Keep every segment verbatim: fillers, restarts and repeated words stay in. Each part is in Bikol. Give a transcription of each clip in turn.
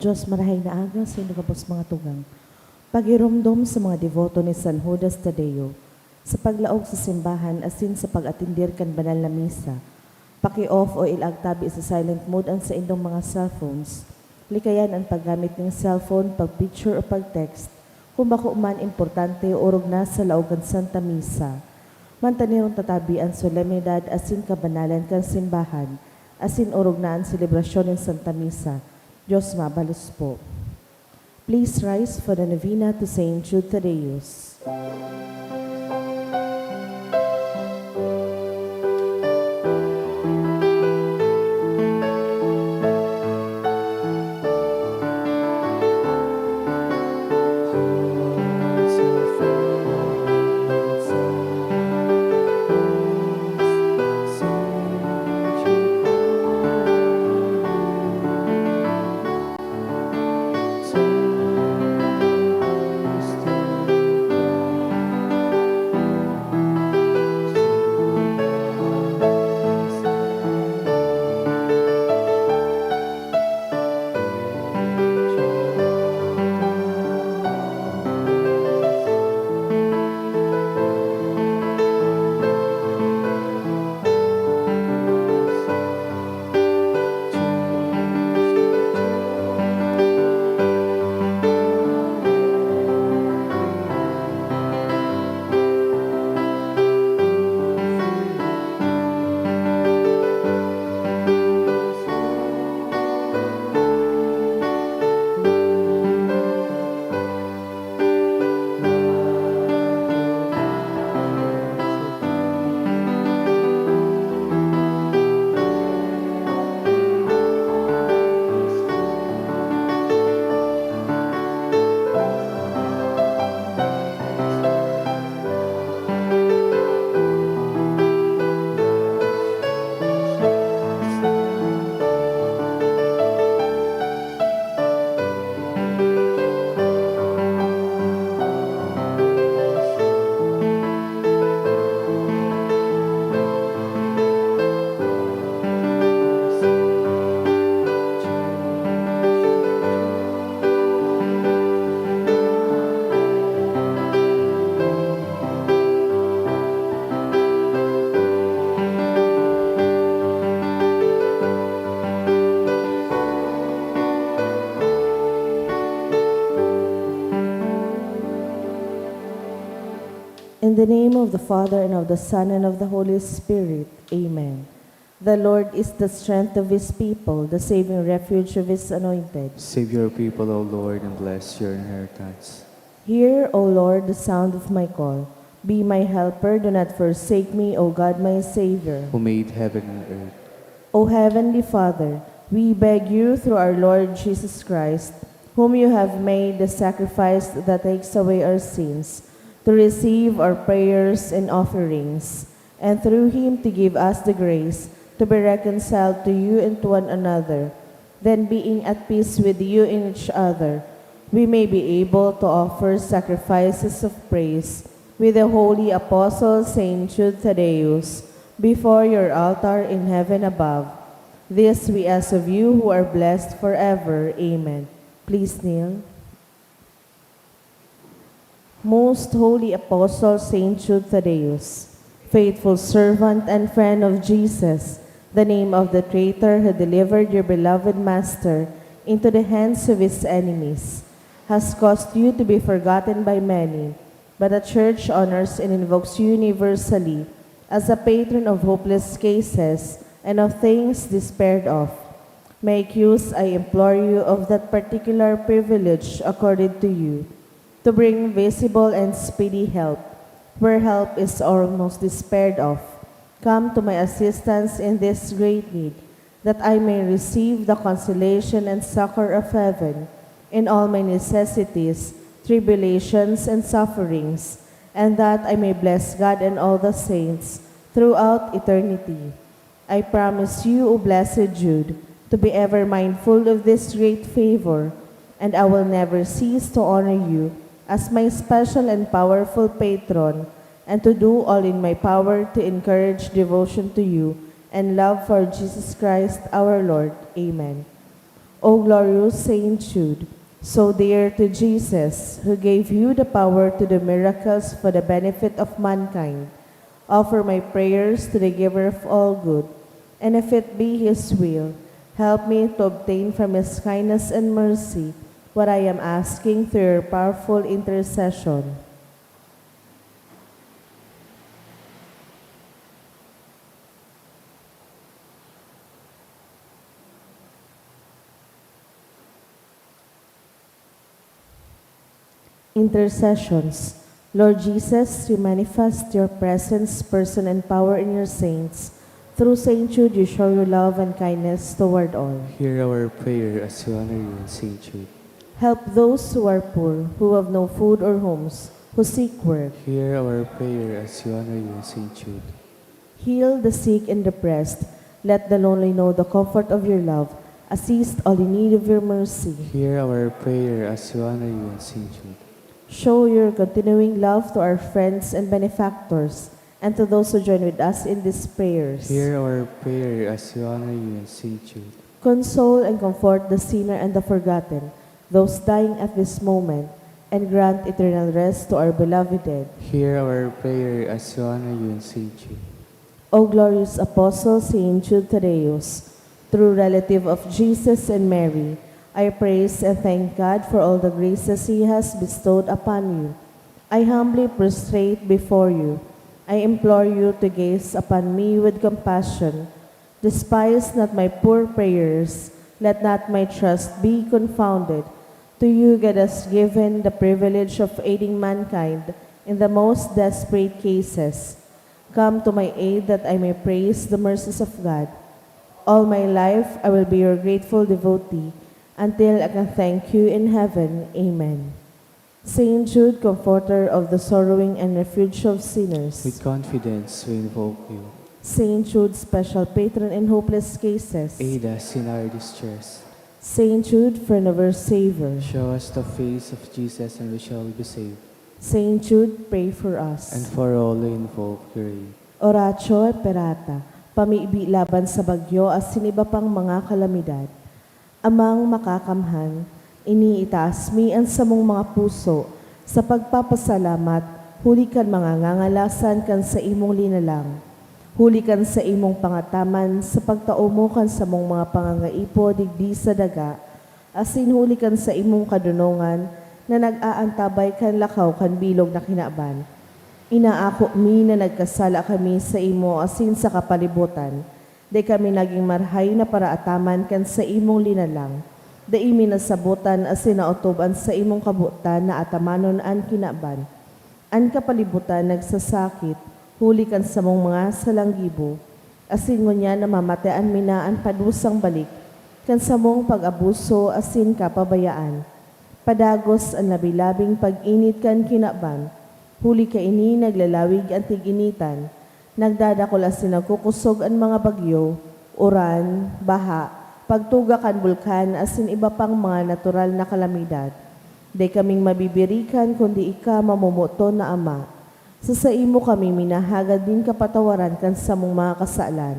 Diyos, marahay na aga sa inyo gabos mga tugang. Pagiromdom sa mga deboto ni San Judas Tadeo, sa paglaog sa simbahan asin sa pag-atender kan banal na misa, paki-off o ilaag tabi sa silent mode an saindong mga cellphones. Likayan an paggamit nin cellphone, pag-picture o pag-text, kung bako man importante o orog na sa laog kan Santa Misa. Mantaneron ta tabi an solemnidad asin kabanalan kan simbahan, asin orog na an selebrasyon nin Santa Misa. Diyos mabalos po. Please rise for the novena to Saint Jude Thaddeus. In the name of the Father, and of the Son, and of the Holy Spirit. Amen. The Lord is the strength of His people, the saving refuge of His anointed. Save your people, O Lord, and bless your inheritance. Hear, O Lord, the sound of my call. Be my helper, do not forsake me, O God, my Savior. Who made heaven and earth. O Heavenly Father, we beg you through our Lord Jesus Christ, whom you have made the sacrifice that takes away our sins, to receive our prayers and offerings, and through him to give us the grace to be reconciled to you and to one another. Then, being at peace with you and each other, we may be able to offer sacrifices of praise with the holy apostle Saint Jude Thaddeus before your altar in heaven above. This we ask of you who are blessed forever. Amen. Please kneel. Most Holy Apostle Saint Jude Thaddeus, faithful servant and friend of Jesus, the name of the traitor who delivered your beloved Master into the hands of his enemies, has caused you to be forgotten by many, but the Church honors and invokes you universally as a patron of hopeless cases and of things despaired of. Make use, I implore you, of that particular privilege accorded to you, to bring visible and speedy help, where help is almost despaired of. Come to my assistance in this great need, that I may receive the consolation and succor of heaven in all my necessities, tribulations, and sufferings, and that I may bless God and all the saints throughout eternity. I promise you, O Blessed Jude, to be ever mindful of this great favor, and I will never cease to honor you as my special and powerful patron, and to do all in my power to encourage devotion to you and love for Jesus Christ our Lord. Amen. O glorious Saint Jude, so dear to Jesus, who gave you the power to do miracles for the benefit of mankind, offer my prayers to the Giver of all good, and if it be His will, help me to obtain from His kindness and mercy what I am asking through your powerful intercession. Intercessions. Lord Jesus, you manifest your presence, person, and power in your saints. Through Saint Jude, you show your love and kindness toward all. Hear our prayer as we honor you in Saint Jude. Help those who are poor, who have no food or homes, who seek work. Hear our prayer as we honor you in Saint Jude. Heal the sick and depressed. Let the lonely know the comfort of your love. Assist all in need of your mercy. Hear our prayer as we honor you in Saint Jude. Show your continuing love to our friends and benefactors, and to those who join with us in these prayers. Hear our prayer as we honor you in Saint Jude. Console and comfort the sinner and the forgotten, those dying at this moment, and grant eternal rest to our beloved dead. Hear our prayer as we honor you in Saint Jude. O glorious Apostle Saint Jude Thaddeus, true relative of Jesus and Mary, I praise and thank God for all the graces He has bestowed upon you. I humbly prostrate before you. I implore you to gaze upon me with compassion. Despise not my poor prayers. Let not my trust be confounded. To you God has given the privilege of aiding mankind in the most desperate cases. Come to my aid that I may praise the mercies of God. All my life I will be your grateful devotee until I can thank you in heaven. Amen. Saint Jude, comforter of the sorrowing and refuge of sinners. With confidence we invoke you. Saint Jude, special patron in hopeless cases. Aid us in our distress. Saint Jude, friend of our Savior. Show us the face of Jesus and we shall be saved. Saint Jude, pray for us. And for all who invoke your aid. Oratio Imperata, pamibi laban sa bagyo asin iba pang mga kalamidad. Amang Makakamhan, iniitaas mi an samong mga puso sa pagpapasalamat huli kan mga ngangalasan kan saimong linalang, huli kan saimong pangataman sa pagtao mo kan samong mga pangangaipo digdi sa daga, asin huli kan saimong kadonongan na nag-aantabay kan lakaw kan bilog na kinaban. Inaako mi na nagkasala kami saimo asin sa kapalibotan. Dai kami nagin marahay na paraataman kan saimong linalang. Dai mi nasabotan asin naotob an saimong kabotan na atamanon an kinaban. An kapalibotan nagsasakit huli kan samong mga salanggibo, asin ngunyan namamatean mi na an padusang balik kan samong pag-abuso asin kapabayaan. Padagos an labi-labing pag-init kan kinaban, huli kaini naglalawig an tig-initan, nagdadakul asin nagkukosog an mga bagyo, uran, baha, pagtuga kan bulkan asin iba pang mga natural na kalamidad. Dai kaming mabibirikan kundi ika, mamomoton na Ama. Sa saimo kami minahagad nin kapatawaran kan samong mga kasalan.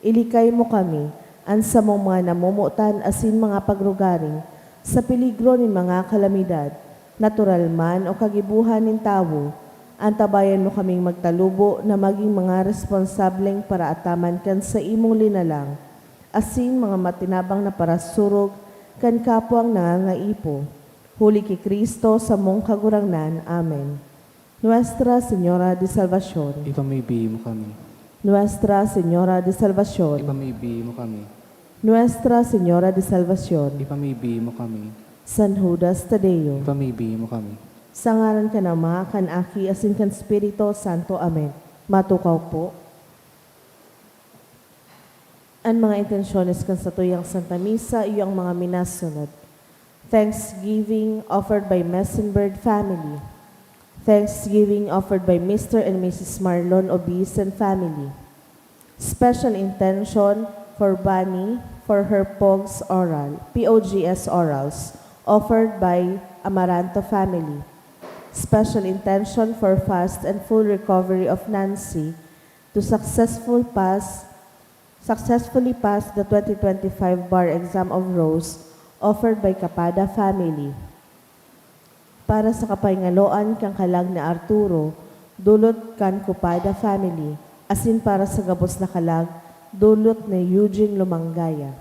Ilikay mo kami, an samong mga namomotan asin mga pagrugaring, sa peligro nin mga kalamidad, natural man o kagibohan nin tawo. Antabayan mo kaming magtalubo na magin mga responsableng paraataman kan saimong linalang, asin mga matinabang na parasurog kan kapwang nangangaipo. Huli ki Cristo, samong Kagurangnan. Amen. Nuestra Señora de Salvacion. Ipamibi mo kami. Nuestra Señora de Salvacion. Ipamibi mo kami. Nuestra Señora de Salvacion. Ipamibi mo kami. San Judas Tadeo. Ipamibi mo kami. Sa ngaran kan Ama, kan Aki, asin kan Espiritu Santo. Amen. Matukaw po. An mga intensyones kan satuyang Santa Misa iyo ang mga minasunod. Thanksgiving offered by Messenbird family. Thanksgiving offered by Mister and Missus Marlon Obis and family. Special intention for Bani for her pogs oral, P O G S orals, offered by Amaranto family. Special intention for fast and full recovery of Nancy to successful pass, successfully pass the twenty twenty-five bar exam of Rose, Offered by Kapada family. Para sa kapahingaloan kan kalag ni Arturo, dulot kan Kupada family, asin para sa gabos na kalag, dulot ni Eugene Lumangaya.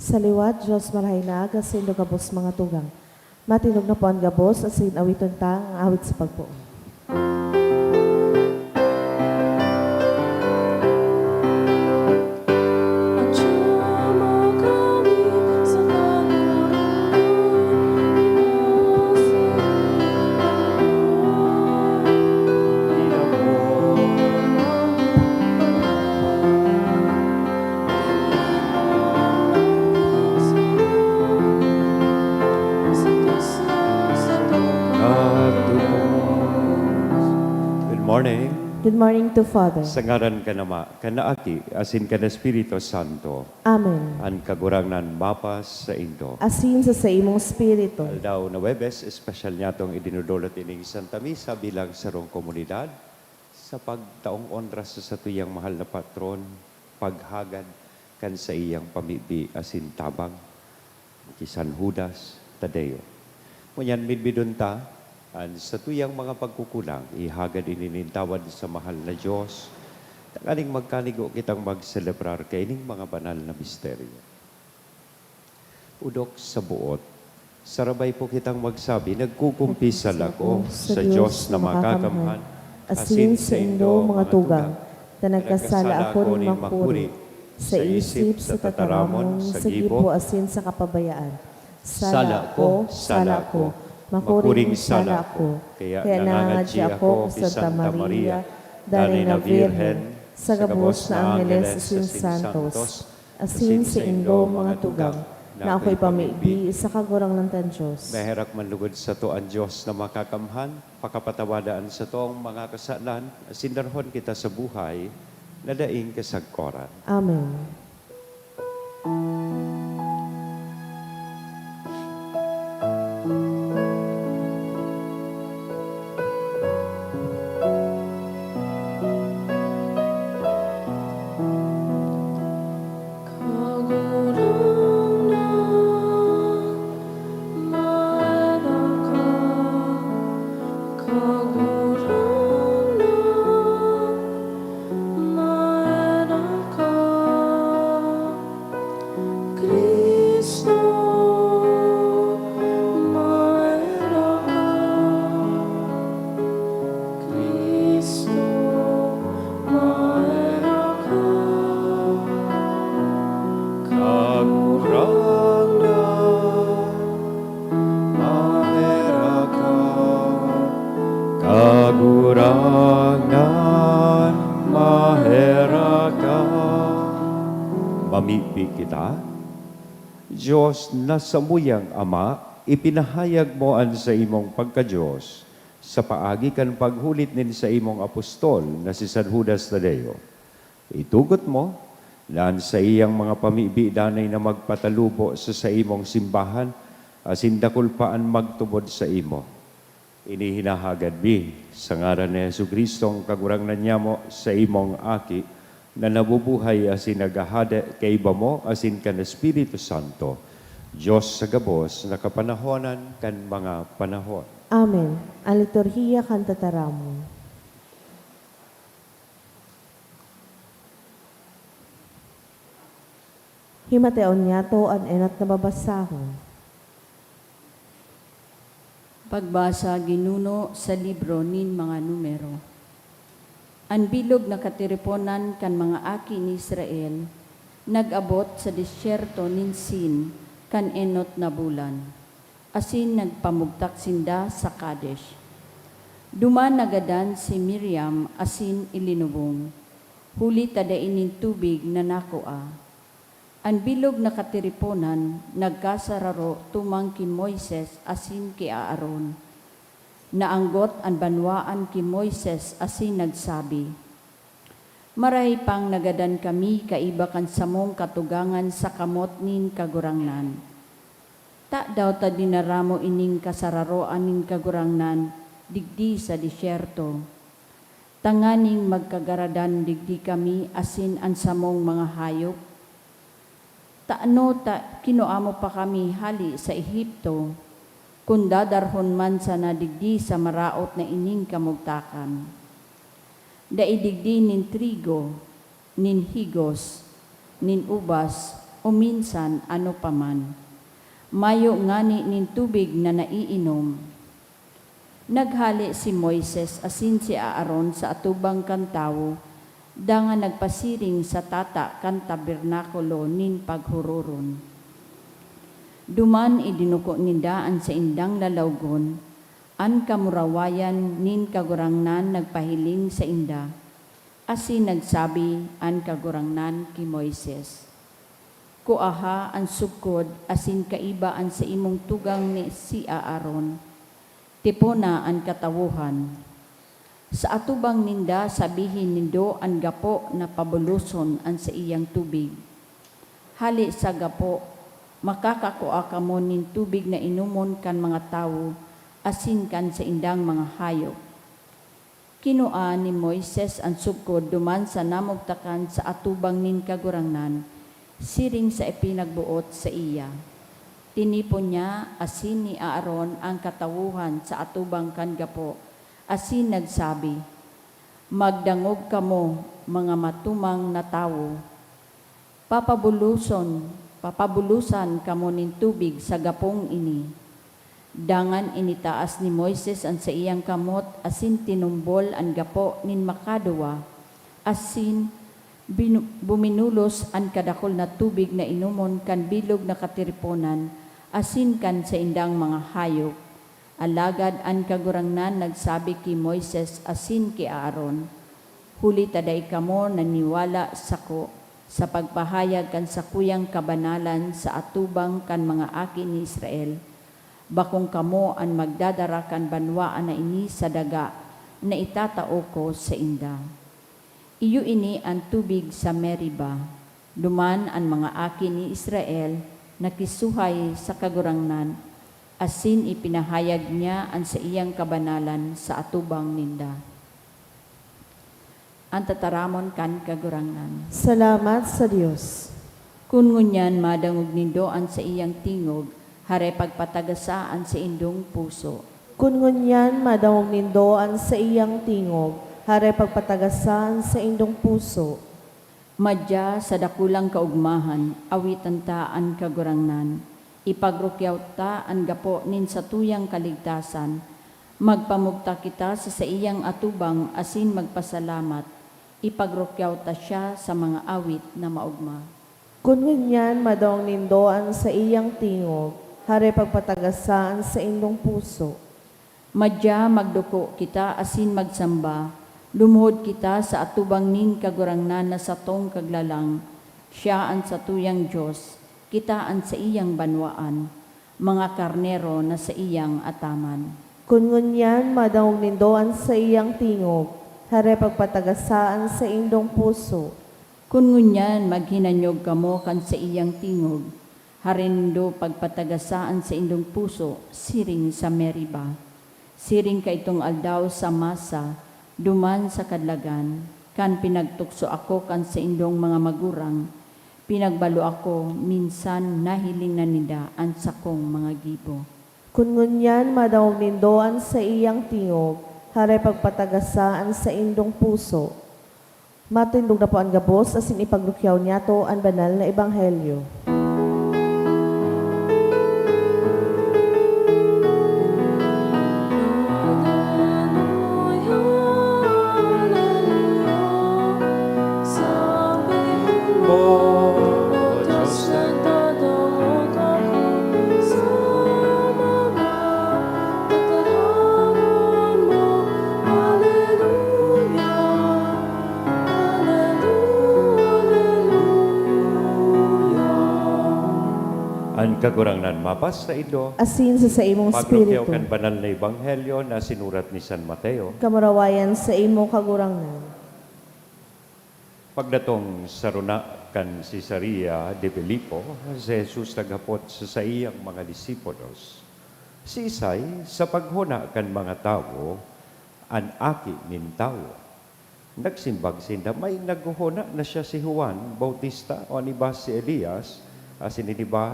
Sa liwat, Diyos marahay na aga saindo gabos mga tugang. Matindog na po an gabos, asin awiton ta an awit sa pagpoon. Good morning. Good morning to Father. Sa ngaran kan Ama, kan Aki, asin kan Espiritu Santo. Amen. An Kagurangnan mapasaindo. Asin sa saimong espiritu. Aldaw na Huwebes, espesyal niyatong idinudulot ining Santa Misa bilang sarong komunidad sa pagtaong onra sa satuyang mahal na patron, paghagad kan saiyang pamibi asin tabang, ki San Judas Tadeo. Ngunyan, midbidon ta an satuyang mga pagkukulang, ihagad ini nin tawad sa mahal na Dios, tanganing magkanigo kitang magselebrar kaining mga banal na misteryo. Udok sa buot, sarabay po kitang magsabi, nagkukumpisal ako sa Dios na makakamhan, asin saindo, mga tugang, ta nagkasala ako nin makuri, sa isip, sa tataramon, sa gibo, asin sa kapabayaan. Sala ko, sala ko, makuring sala ko. Kaya nangangadyi ako ki Santa Maria, danay na Birhen, sa gabos na angheles asin santos, asin saindo, mga tugang, na ako ipamibi sa Kagurangnan kan Dios. Maherak man lugod sato an Dios na makakamhan, pakapatawada an satong mga kasalan, asin darahon kita sa buhay na daing kasagkoran. Amen. Cristo, maherak ka. Cristo, maherak ka. Kagurangnan, maherak ka. Kagurangnan, maherak ka. Mamibi kita. Dios na samuyang Ama, ipinahayag mo an saimong pagka-Dios sa paagi kan paghulit nin saimong apostol na si San Judas Tadeo. Itugot mo na an saiyang mga pamibi danay na magpatalubo sa saimong simbahan, asin dakul pa an magtubod saimo. Ini hinahagad mi sa ngaran ni Jesu-Cristo, an Kagurangnan nyamo, saimong Aki, na nabubuhay asin naghahade kaiba mo asin kan Espiritu Santo, Dios sa gabos na kapanahonan kan mga panahon. Amen. An liturhiya kan tataramon. Himateon niyato an enot na babasahon. Pagbasa ginuno sa libro nin mga Numero. An bilog na katiriponan kan mga aki ni Israel nag-abot sa desyerto nin Sin kan enot na bulan, asin nagpamugtak sinda sa Kadesh. Duman nagadan si Miriam asin ilinubong, huli ta dai nin tubig na nakua. An bilog na katiriponan nagkasararo tumang ki Moises asin ki Aaron. Naanggot an banwaan ki Moises asin nagsabi, "Marahay pang nagadan kami kaiba kan samong katugangan sa kamot nin Kagurangnan. Tadaw ta dinara mo ining kasararoan nin Kagurangnan digdi sa desyerto, tanganing magkagaradan digdi kami asin an samong mga hayop? Tano ta kinua mo pa kami hale sa Egipto, kun dadarhon man sana digdi sa maraot na ining kamugtakan? Dai digdi nin trigo, nin higos, nin ubas, o minsan ano pa man. Mayo ngani nin tubig na naiinom. Naghale si Moises asin si Aaron sa atubang kan tawo, dangan nagpasiring sa tata kan tabernakulo nin paghororon. Duman idinuko ninda an saindang lalawgon. An kamurawayan nin Kagurangnan nagpahiling sainda, asin nagsabi an Kagurangnan ki Moises, "Kuaha an sugkod asin kaiba an saimong tugang ni si Aaron. Tipona an katawohan. Sa atubang ninda sabihi nindo an gapo na pabuloson an saiyang tubig. Hale sa gapo, makakakua kamo nin tubig na inomon kan mga tawo asin kan saindang mga hayop." Kinua ni Moises an sugkod duman sa namugtakan sa atubang nin Kagurangnan, siring sa ipinagboot saiya. Tinipon niya asin ni Aaron an katawohan sa atubang kan gapo, asin nagsabi, "Magdangog kamo, mga matumang na tawo. Papabuloson, papabulosan kamo nin tubig sa gapong ini." Dangan initaas ni Moises an saiyang kamot asin tinumbol an gapo nin makaduwa, asin binu-, buminulos an kadakul na tubig na inomon kan bilog na katiriponan asin kan saindang mga hayop. Alagad an Kagurangnan nagsabi ki Moises asin ki Aaron, "Huli ta dai kamo naniwala sako sa pagpahayag kan sakuyang kabanalan sa atubang kan mga aki ni Israel, bakong kamo an magdadara kan banwaan na ini sa daga na itatao ko sainda." Iyo ini an tubig sa Meriba. Duman an mga aki ni Israel nakisuhay sa Kagurangnan, asin ipinahayag niya an saiyang kabanalan sa atubang ninda. An tataramon kan Kagurangnan. Salamat sa Dios. Kun ngunyan madangog nindo an saiyang tingog, hare pagpatagasa an saindong puso. Kun ngunyan madangog nindo an saiyang tingog, hare pagpatagasa an saindong puso. Madya sa dakulang kaogmahan, awitan ta an Kagurangnan. Ipagrukyaw ta an gapo nin satuyang kaligtasan. Magpamugtak kita sa saiyang atubang asin magpasalamat. Ipagrukyaw ta siya sa mga awit na maogma. Kun ngunyan madangog nindo an saiyang tingog, hare pagpatagasa an saindong puso. Madya magduko kita asin magsamba, lumuhod kita sa atubang nin Kagurangnan na satong Kaglalang. Siya an satuyang Dios, kita an saiyang banwaan, mga karnero na saiyang ataman. Kun ngunyan madangog nindo an saiyang tingog, hare pagpatagasa an saindong puso. Kun ngunyan maghinanyog kamo kan saiyang tingog, hare nindo pagpatagasa an saindong puso, siring sa Meriba. Siring kaidtong aldaw sa Masa, duman sa Kadlagan, kan pinagtukso ako kan saindong mga magurang, pinagbalo ako, minsan nahiling na ninda an sakong mga gibo. Kun ngunyan madangog nindo an saiyang tingog, hare pagpatagasa an saindong puso. Matindog na po an gabos asin ipagrukyaw niyato an banal na ebanghelyo. An Kagurangnan mapasaindo. Asin sa saimong Pagrukyaw espiritu. Kan banal na ebanghelyo na sinurat ni San Mateo. Kamurawayan saimo, Kagurangnan. Pagdatong sa rona kan Cesarea de Filipo, si Jesus naghapot sa saiyang mga disipulos, "Siisay sa paghona kan mga tawo an Aki nin Tawo?" Nagsimbag sinda, "May naghohona na siya si Juan Bautista, o an iba si Elias, asin an iba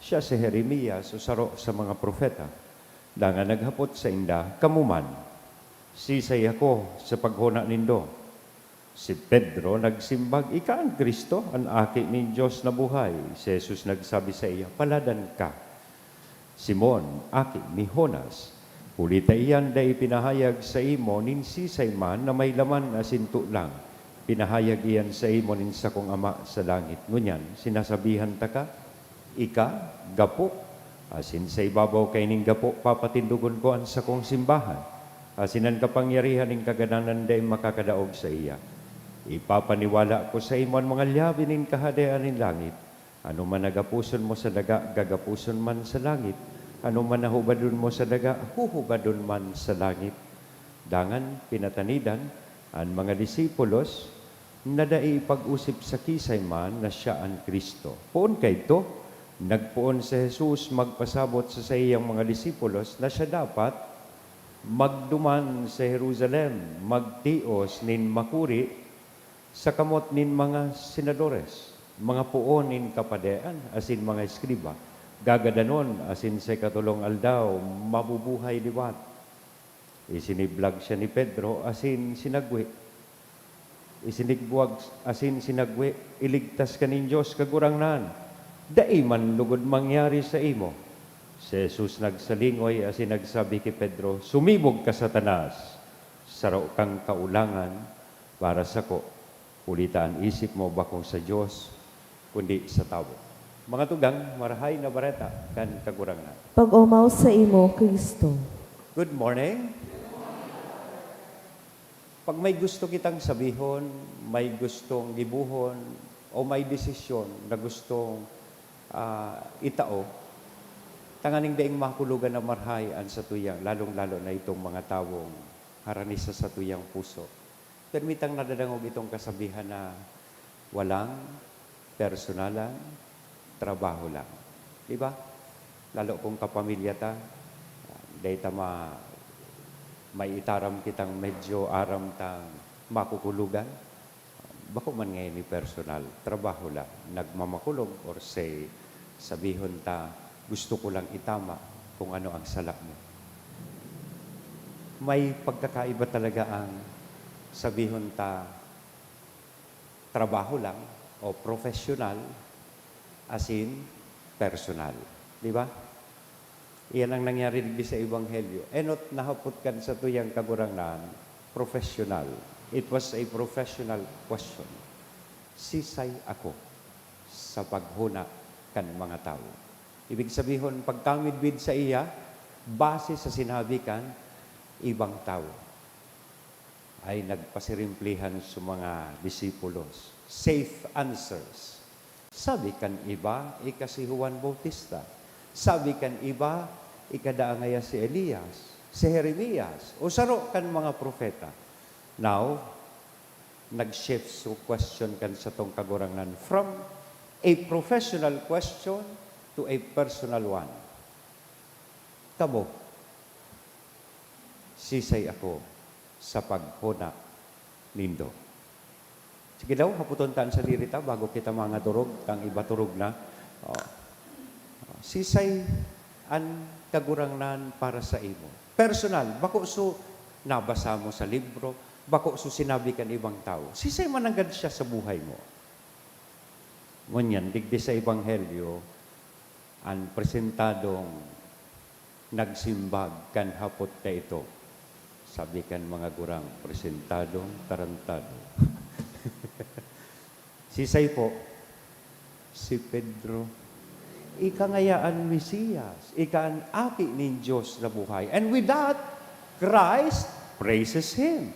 siya si Jeremias o saro sa mga propeta." Dangan naghapot sainda, "Kamo man, siisay ako sa paghona nindo?" Si Pedro nagsimbag, "Ika an Cristo, an Aki nin Dios na buhay." Si Jesus nagsabi saiya, "Paladan ka, Simon, aki ni Jonas, huli ta iyan dai ipinahayag saimo nin sisay man na may laman asin tolang. Pinahayag iyan saimo nin sakong Ama sa langit. Ngunyan, sinasabihan taka, 'Ika, gapo, asin sa ibabaw kaining gapo papatindogon ko an sakong simbahan, asin an kapangyarihan nin kagadanan dai makakadaog saiya. Ipapaniwala ko saimo an mga lyabe nin Kahadean nin langit. Anoman na gaposon mo sa daga, gagaposon man sa langit. Anoman na hubadon mo sa daga, huhubadon man sa langit." Dangan pinatanidan an mga disipulos na dai ipag-osip sa kisay man na siya an Cristo. Poon kaidto, nagpoon si Jesus magpasabot sa saiyang mga disipulos na siya dapat magduman sa Jerusalem, magtios nin makuri sa kamot nin mga senadores, mga poon nin kapadean, asin mga eskriba. Gagadanon, asin sa ikatolong aldaw, mabubuhay liwat. Isiniblag siya ni Pedro, asin sinagwe. Isinigbuwag asin sinagwe, "Iligtas ka nin Dios, Kagurangnan! Dai man lugod mangyari saimo!" Si Jesus nagsalingoy asin nagsabi ki Pedro, "Sumibog ka, Satanas! Saro kang kaolangan para sako, huli ta an isip mo bako sa Dios, kundi sa tawo." Mga tugang, Marahay na Bareta kan Kagurangnan. Pag-omaw saimo, Cristo. Good morning. Pag may gusto kitang sabihon, may gustong gibohon, o may desisyon na gustong, ah, itao, tanganing daing makulogan na marahay an satuyang, lalong-lalo na itong mga tawong harani sa satuyang puso. Permitang nadadangog itong kasabihan na, "Walang personalan, trabaho lang." Di ba? Lalo kung kapamilya ta, dai ta ma-, may itaram kitang medyo aram tang makukulogan. Bako man ngayon ni personal, trabaho lang. Nagmamakulog or say, sabihon ta, "Gusto ko lang itama kung ano ang sala mo." May pagkakaiba talaga ang sabihon ta, trabaho lang o professional, asin personal. Di ba? Iyan ang nangyari digdi sa Ebanghelyo. Enot nahapot kan satuyang Kagurangnan, professional. It was a professional question. "Sisay ako sa paghona kan mga tawo?" Ibig sabihon, pagkamidbid saiya, base sa sinabi kan ibang tawo. Ay nagpasirimplihan sa mga disipulos. Safe answers. Sabi kan iba, ika si Juan Bautista. Sabi kan iba, ika daa ngaya si Elias, si Jeremias, o saro kan mga propeta. Now, nag-shift so question kan satong Kagurangnan from a professional question to a personal one. Kamo, sisay ako sa paghona nindo? Sige daw, hapoton ta an sadiri ta bago kita mangadorog, kan iba torog na. Oh. Sisay an Kagurangnan para sa imo? Personal, bako so nabasa mo sa libro, bako so sinabi kan ibang tawo. Sisay man nanggad siya sa buhay mo? Ngunyan, digdi sa Ebanghelyo, an presentadong nagsimbag kan hapot na ito. Sabi kan mga gurang, "Presentadong tarantado." Sisay po? Si Pedro. Ika ngaya an Mesiyas, ika an Aki nin Dios na buhay. And with that, Christ praises him.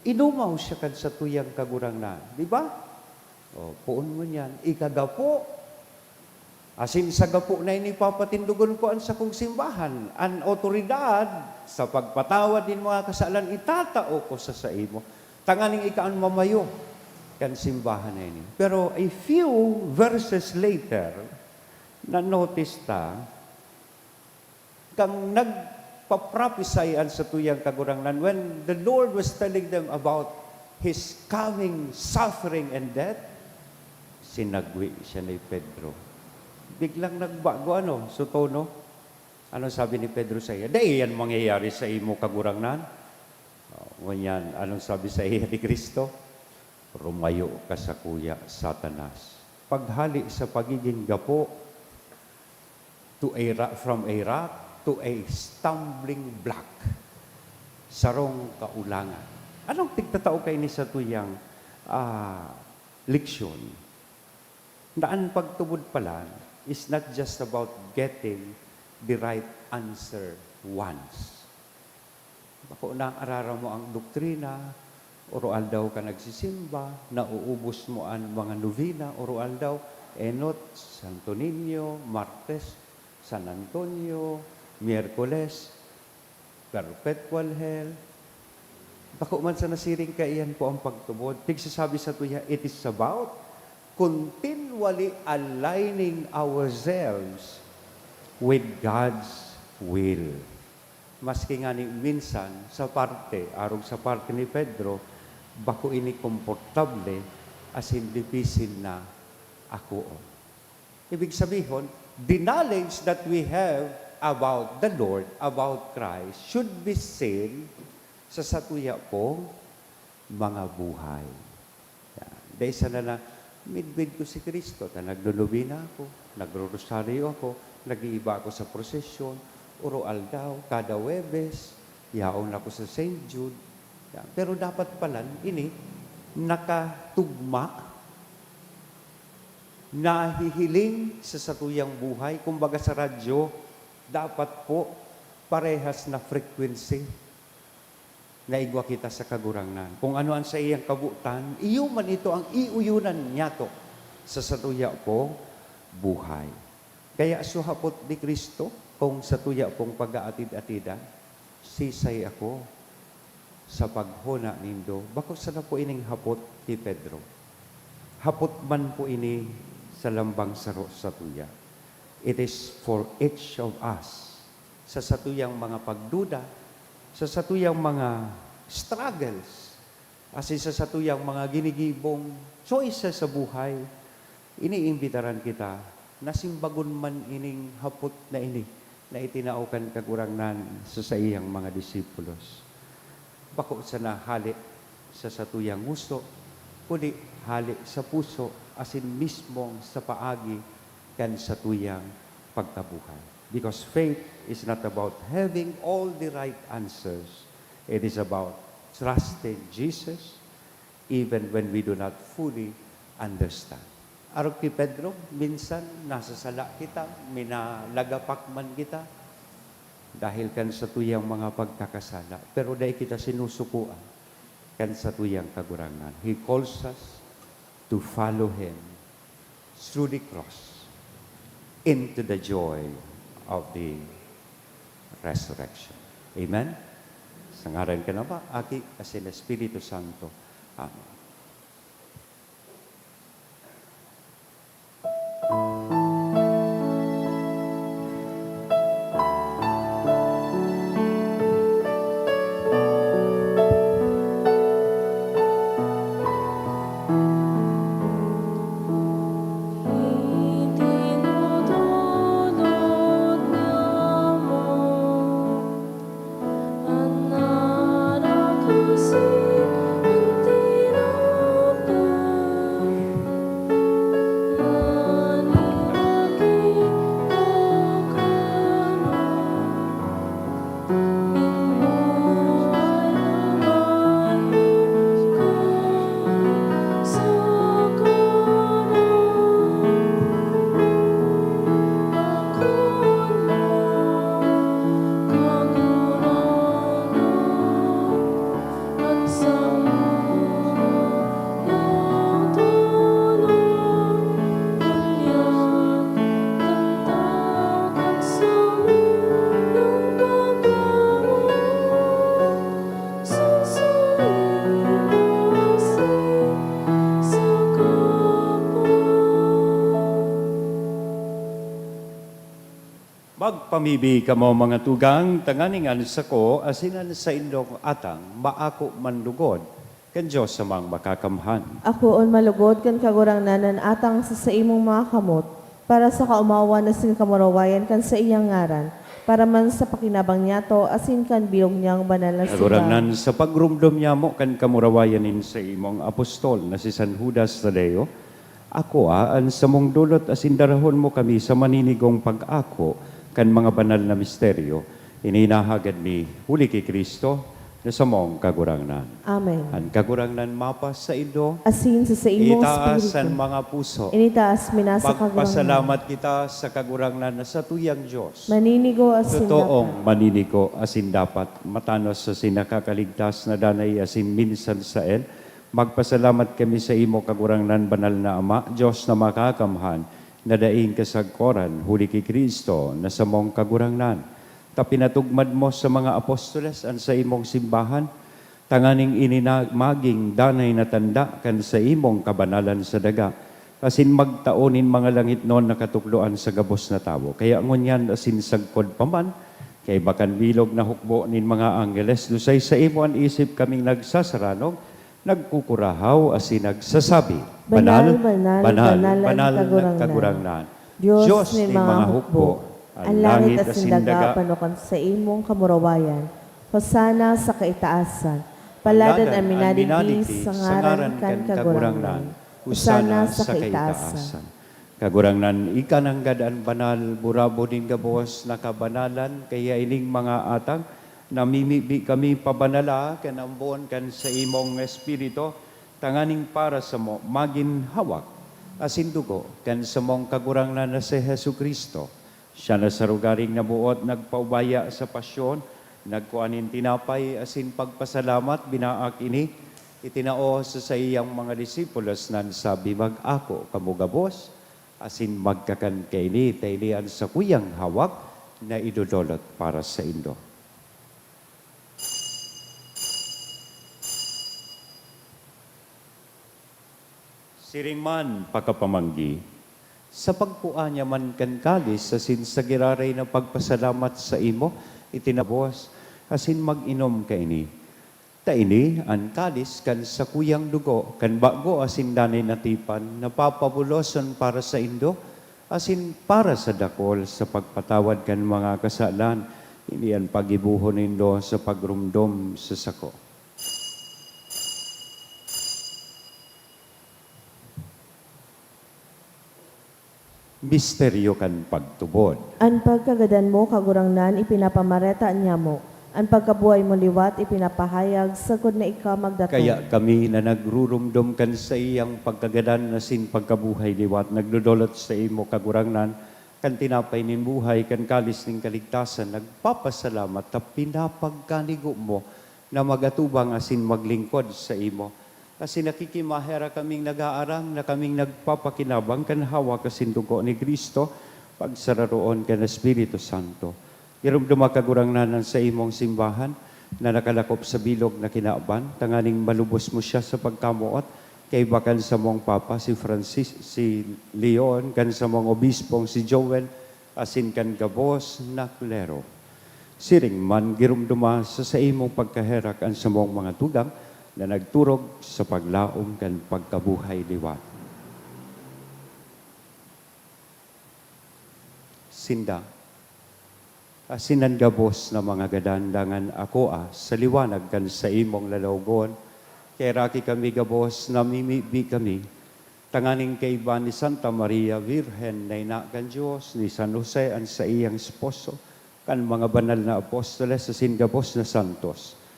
Inumaw siya kan satuyang Kagurangnan, di ba? O, poon mo niyan, ika gapo. Asin sa gapo na ini papatindogon ko an sakong simbahan. An otoridad sa pagpatawad nin mga kasalan itatao ko sa saimo, tanganing ika an mamayo kan simbahan na ini. Pero a few verses later, na-notice ta, kan nagpa-prophesy an satuyang Kagurangnan, when the Lord was telling them about His coming, suffering, and death, sinagwe siya ni Pedro. Biglang nagbago, ano, so tono. Ano sabi ni Pedro saiya? "Dai yan mangyayari sa imo, Kagurangnan." Oh, Ngunyan, anong sabi saiya ni Cristo? "Rumayo ka sakuya, Satanas." Paghale sa pagigin gapo, to a ra-, from a rock to a stumbling block, sarong kaulangan. Anong tigtatao kaini satuyang, ah, leksyon? Na an pagtubod pala is not just about getting the right answer once. Bako na arara mo ang doktrina, oro-aldaw ka nagsisimba, nauubos mo an mga novena, oro-aldaw, enot, Santo Niño, Martes, San Antonio, Miyerkules, Perpetual Hell. Bako man sa nasiring kaiyan po ang pagtubod. Tigsasabi sa tuya, it is about continually aligning ourselves with God's will. Maski ngani minsan, sa parte, arog sa parte ni Pedro, bako ini komportable, asin dipisil na akoon. Ibig sabihon, the knowledge that we have about the Lord, about Christ, should be seen sa satuya pong mga buhay. Yan. Dai sana na midbid ko si Cristo, ta nagnonobena ako, nagrorosaryo ako, nag-iiba ako sa prosesyon, oro-aldaw, kada Huwebes, yaon ako sa Saint Jude. Yan. Pero dapat palan ini nakatugma, nahihiling sa satuyang buhay. Kumbaga sa radyo, dapat po parehas na frequency na igwa kita sa Kagurangnan. Kung ano an saiyang kabotan, iyo man ito ang iuyunan niyato sa satuya pong buhay. Kaya sa hapot ni Cristo, kung satuya pong pag-aatid-atidan, sisay ako sa paghona nindo. Bako sana po ining hapot ni Pedro. Hapot man po ini sa lambang saro satuya. It is for each of us. Sa satuyang mga pagduda, sa satuyang mga struggles, asin sa satuyang mga ginigibong choices sa buhay, iniimbitaran kita na simbagon man ining hapot na ini na itinao kan Kagurangnan sa saiyang mga disipulos. Bako sana hale sa satuyang huso, kundi hale sa puso, asin mismong sa paagi kan satuyang pagkabuhay. Because faith is not about having all the right answers. It is about trusting Jesus even when we do not fully understand. Arog ki Pedro, minsan nasasala kita, minalagapak man kita dahil kan satuyang mga pagkakasala, pero dai kita sinusukoan kan satuyang Kagurangnan. He calls us to follow Him through the cross into the joy of the resurrection. Amen? Sa ngaran kan Ama, Aki, asin Espiritu Santo. Amen. Magpamibi kamo, mga tugang, tanganing an sako asin an saindong atang maako man lugod kan Dios Amang Makakamhan. Akoon malugod kan Kagurangnan an atang sa saimong mga kamot, para sa kaomawan asin kamurawayan kan saiyang ngaran, Para man sa pakinabang niyato asin kan bilog niyang banal na simbahan. Kagurangnan, sa pagrumdom nyamo kan kamurawayan nin saimong apostol na si San Judas Tadeo, akoa an samong dulot asin darahon mo kami sa maninigong pag-ako kan mga banal na misteryo. Ini inahagad mi huli ki Cristo, na samong Kagurangnan. Amen. An Kagurangnan mapasaindo. Asin sa saimong Itaas espiritu. An mga puso. Initaas mi na sa Kagurangnan. Magpasalamat kita sa Kagurangnan na satuyang Dios. Maninigo asin Totoong dapat. Maninigo asin dapat. Matanos asin nakakaligtas na danay asin minsan saen. Magpasalamat kami sa imo, Kagurangnan, banal na Ama, Dios na makakamhan, na daing kasagkoran, huli ki Cristo, na samong Kagurangnan. Ta pinatugmad mo sa mga apostoles an saimong simbahan, tanganing ini na magin danay na tanda kan saimong kabanalan sa daga, asin magtao nin mga langitnon na katukdoan sa gabos na tawo. Kaya ngunyan asin sagkod pa man, kaiba kan bilog na hukbo nin mga angheles, dusay saimo an isip kaming nagsasaranog, nagkukurahaw asin nagsasabi, Banal, banal, banal, banal na Kagurangnan. Dios nin mga hukbo, an langit asin daga pano kan saimong kamurawayan. Hosana sa kaitaasan. Paladan an minadigdi sa ngaran kan Kagurangnan. Hosana sa kaitaasan. Kagurangnan, ika nanggad an banal, burabod nin gabos na kabanalan, kaya ining mga atang, namimibi kami pabanala kan ambon kan saimong Espiritu, tanganing para samo magin hawak asin dugo kan samong Kagurangnan na si Jesu-Cristo. Siya na sa rogaring naboot nagpaubaya sa pasyon, nagkua nin tinapay asin pagpasalamat, binaak ini, itinao sa saiyang mga disipulos na nagsabi, "Mag-ako kamo gabos, asin magkakan kaini, ta ini an sakuyang hawak na idodolot para saindo." Siring man, pakapamanggi, sa pagkua niya man kan kalis asin sa giraray na pagpasalamat saimo, itinabos, asin mag-inom kaini. Ta ini an kalis kan sakuyang dugo kan bago asin danay na tipan, na papabuloson para saindo asin para sa dakul sa pagpatawad kan mga kasalan. Ini an paggibohon nindo sa pagromdom sa sako. Misteryo kan pagtubod. An pagkagadan mo, Kagurangnan, ipinapamareta niamo. An pagkabuhay mo liwat ipinapahayag, sagkod na ika magdatong. Kaya kami na nagruromdom kan saiyang pagkagadan asin pagkabuhay liwat, nagdodolot saimo, Kagurangnan, kan tinapay nin buhay, kan kalis nin kaligtasan, nagpapasalamat ta pinapagkanigo mo na mag-atubang asin maglingkod saimo. Asin nakikimaherak kaming nag-aarang na kaming nagpapakinabang kan hawak asin dugo ni Cristo, pagsararoon kan Espiritu Santo. Giromdoma, Kagurangnan, an saimong simbahan na nakalakop sa bilog na kinaban, tanganing malubos mo siya sa pagkamoot, kaiba kan samong Papa, si Francis, si Leon, kan samong Obispong, si Joel, asin kan gabos na klero. Siring man, giromdoma sa saimong pagkaherak an samong mga tugang na nagturog sa paglaom kan pagkabuhay liwat. Sinda, asin an gabos na mga gadan, dangan akoa sa liwanag kan saimong lalawgon, kaheraki kami gabos, namimibi kami, tanganing kaiba ni Santa Maria Virgen na ina kan Dios, ni San Jose an saiyang esposo, kan mga banal na apostoles asin gabos na santos.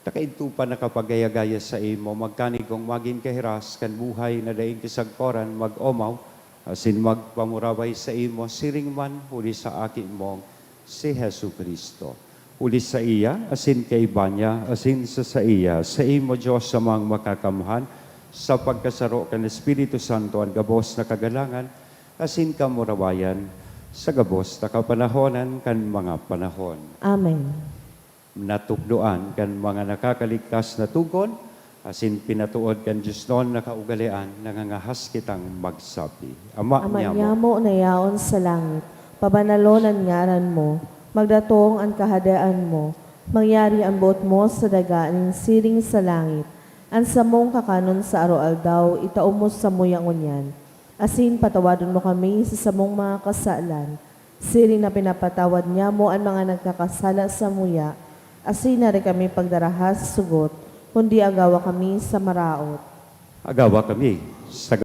Ta kaidto pa nakapagaya-gaya saimo, magkanigong magin kahiras kan buhay na daing kasagkoran, mag-omaw asin magpamuraway saimo, siring man huli sa Aki mong si Jesu-Cristo. Huli saiya, asin kaiba niya, asin sa saiya, saimo, Dios Amang Makakamhan, sa pagkasaro kan Espiritu Santo, an gabos na kagalangan asin kamurawayan sa gabos na kapanahonan kan mga panahon. Amen. Natukdoan kan mga nakakaligtas na togon, asin pinatood kan diosnon na kaugalean, nangangahas kitang magsabi, Ama Ama niamo. Niamo na yaon sa langit, pabanalon an ngaran mo, magdatong an Kahadean mo, mangyari an boot mo sa daga nin siring sa langit. An samong kakanon sa aroaldaw, itao mo samuya ngunyan, asin patawadon mo kami sa samong mga kasalan, Siring na pinapatawad niamo an mga nagkakasala samuya, asin dai kami pagdaraha sa sugot, kundi agawa kami sa maraot. Agawa kami sa